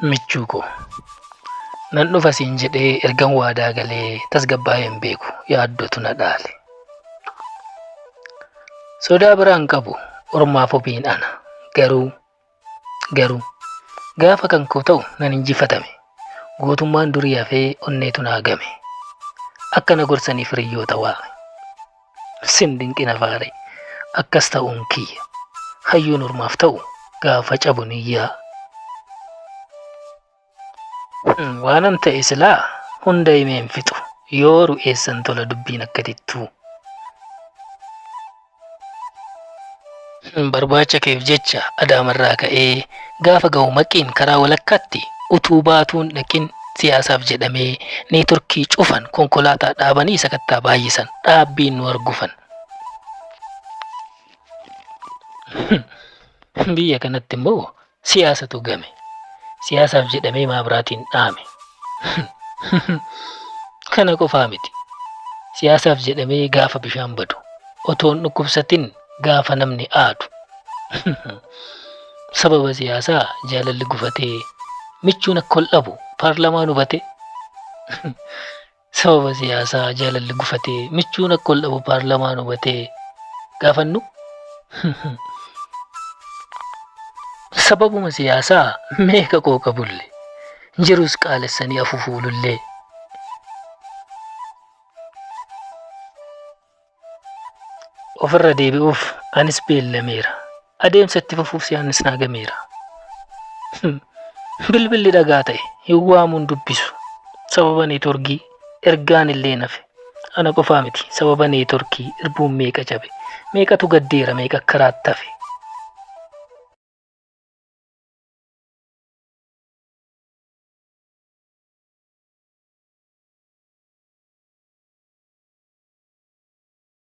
Michuu koo. Nan dhufa siin jedhee ergan waadaa galee tasgabbaa'ee hin beeku yaaddotu na dhaale. Sodaa biraan qabu ormaaf ofiin ana garuu garuu gaafa kan koo ta'u nan injifatame gootummaan durii hafee onneetu naa game akka na gorsaniif hiriyyoota waame. Sin dinqina faare akkas ta'uun kiyya hayyuun ormaaf ta'u gaafa cabu niyyaa. Waanan ta'e silaa hunda himee hin fixu yoo ru'eessan tola dubbiin akka tittuu. Barbaacha keef jecha Adaamarraa ka'ee gaafa ga'u Maqiin karaa walakkaatti utuu Baatuun dhaqin siyaasaaf jedhamee neetorkii cufan konkolaataa dhaabanii sakattaa baay'isan dhaabbiin nu argufan. Biyya kanatti immoo siyaasatu game. Siyaasaaf jedhamee maabraatiin dhaame. Kana qofaa miti. Siyaasaaf jedhamee gaafa bishaan badu. Otoon dhukkubsatin gaafa namni aadu. Sababa siyaasaa jaalalli gufatee michuun akka ol dhabu paarlamaan hubatee. Sababa siyaasaa jaalalli gufatee michuun akka ol dhabu paarlamaan hubatee gaafannu. Sababuma siyaasaa meeqa qooqa bulle jirus qaalessanii afuufuu ulullee. Ofirra deebi'uuf anis beellameera. Adeemsa itti fufuuf siyaanis naa gameera. Bilbilli dhagaa ta'e hin waamuun dubbisu. Sababa neetworkii ergaan illee nafe. Ana qofaa miti sababa neetworkii irbuun meeqa cabe. Meeqatu gaddeera meeqa karaatti hafe.